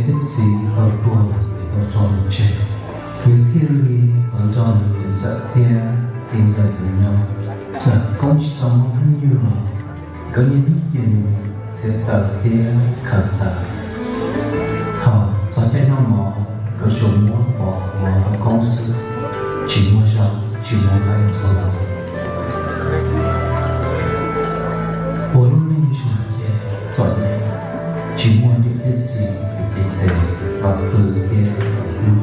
thiab txiv tau tuag es tau tso nws tseg, nws thiaj li los nrog nws niam ntxawm thiab txiv ntxawm tus nyab. Txawm Koob tsis tau muaj hnub nyoog los nkawd niaj hnub cia nws txiav taws thiab khaws taws. Thaum txog caij noj mov, nkawd tsuas muab pov hauv rau Koob xwb, tsis muaj zaub tsis muaj nqaij txhua los. Ua lub neej zoo ces txom nyem, tsis muaj niam thiab txiv tus cev tes los hlub thiab hlub.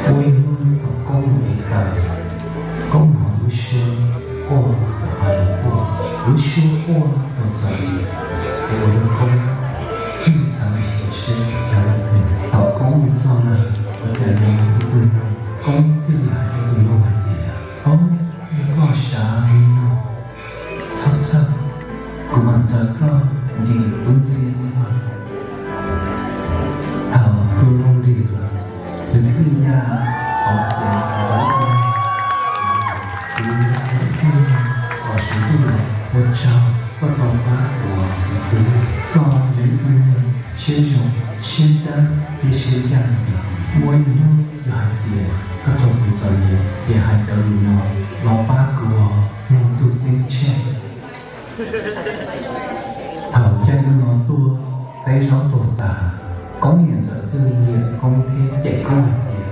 Muaj ib hnub thaum Koob mus ev taws, Koob hnov lub suab quaj tau hav zoov quaj, lub suab quaj tau txom nyem, es ua rau Koob thiaj xav mus xyuas seb yog leej twg. Thaum Koob mus txog na, ua cas yog ib tug noog. Koob thiaj li hais rau tus noog hais tias, Au, yog koj sav li no, txhob txhawj, kuv mam nrog koj ntim lub ntxiab no. Thaum tus noog ntim lawm, nws thiaj li ya hauv cev ntawd, tus noog thiaj li los sawv ntsug, Ua tsaug, koj tau pab kuv, me tub. Koj yog ib tug neeg siab zoo, siab dawb thiab siab ncaj ncees. Muaj ib hnub yog hais tias koj raug kuv txom nyem ces hais cov lus no los pab kuv, noog ntuj ceeb tsheej. Thaum caij ntuj no tuaj, teb zaub tuag tas, Koob niam ntxawm txawm liam Koob thiab cem Koob hais tias,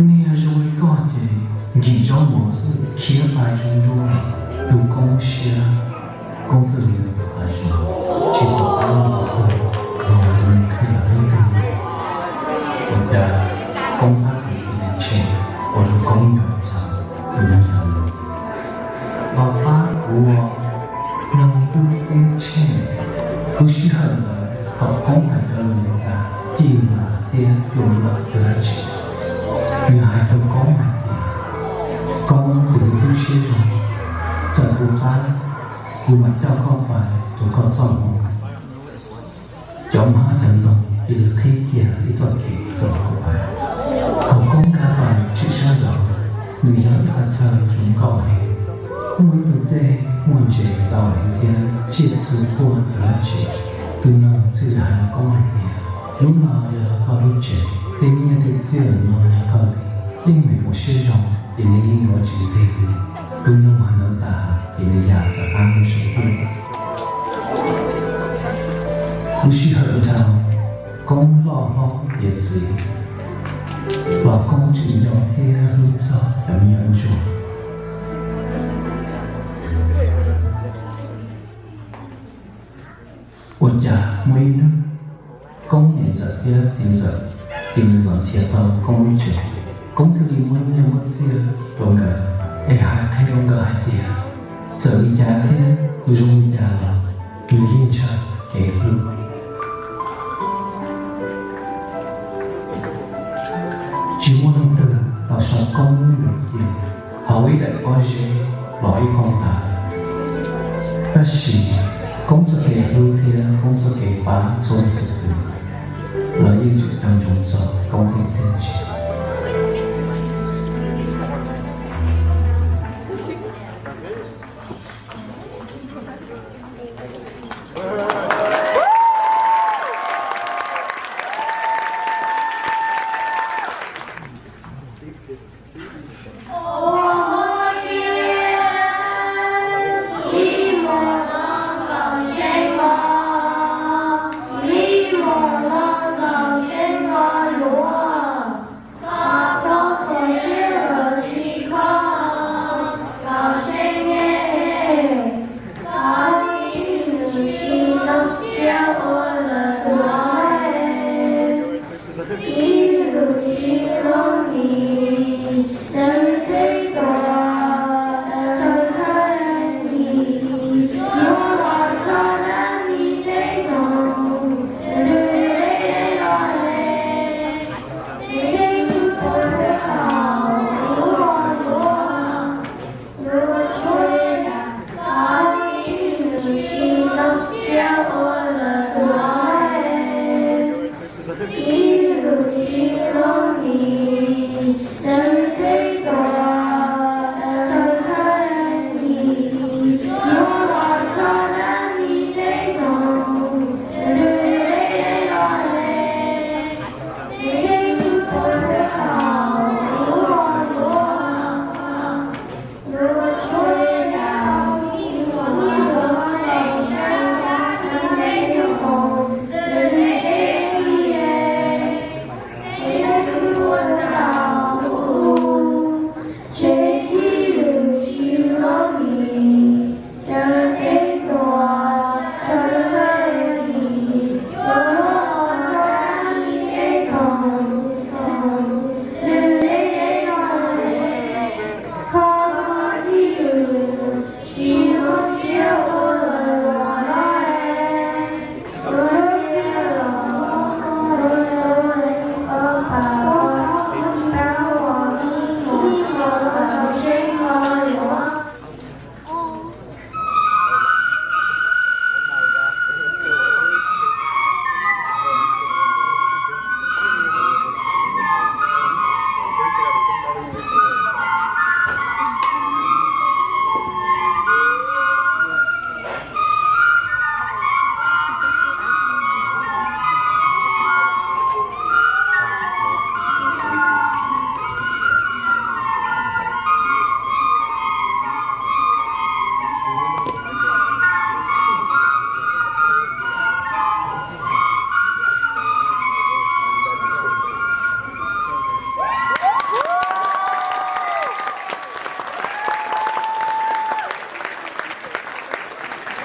Niag zoo li koj ces nkim zaub mov xwb, khiav pais zoo dua. Tus Koob siab, Koob thiaj li mus tom hav zoov, tsis pom qab mus ua, los mus qhia leej twg. Ua cas Koob hab tim tis li tshem, ua rau Koob nco txog tus neeg no lawm. Los pab kuv, noog ntuj ceeb tsheej. Lub sij hawm ntawd thaum Koob hais cov lus ntawd tas, Cim Mas thiab Cua Nplam tuaj dab tsi, nws hais rau Koob hais tias, Koob, kuv yog tus tub siab zoo, txawm kuv qab, kuv mam coj koj pais rau koj txoj hmoo. Cov hmab cov ntoo cia li qhib kiag ib txoj kev rau hauv pas. Thaum Koob nkag pais tsim sab nraud, nws yog ib qhov chaw zoo nkauj heev, muaj ib tug dej muaj ntses ntau heev thiab tsiaj txhu quaj tag dab tsi. Tus noog txawm hais rau Koob hais tias, Lub no yog koj lub tsev, tej nyiaj tej txiaj no yog koj li, leej twg ua siab zoo ces nws yeej yuav tsis nqig li. Tus noog hais ntawd tas ces nws ya rov qab mus saum ntuj. Lub sij hawm dhau, Koob loj hlob tiav txiv, los Koob tseem nco thiab hlub txog cov me nyuam ntsuag. Ua cas muaj ib hnub, Koob niam ntxawm thiab txiv ntxawm cia li los nrhiav tau Koob lub tsev. Koob thiaj li muab nyiaj muab txiaj rau nkawd, es hais qhia rau nkawd hais tias, txawm li cas thiab tus zoo li cas los nws yeej ntshaw kev hlub. Tsis muaj leej twg tau sau Koob lub npe cia hauv ib daim pob zeb los ib phau ntawv. Tab sis Koob txoj kev hlub thiab Koob txoj kev pab txhua leej txhua tus los yeej tseem nco ntsoov txog Koob thiab txiaj ntsim.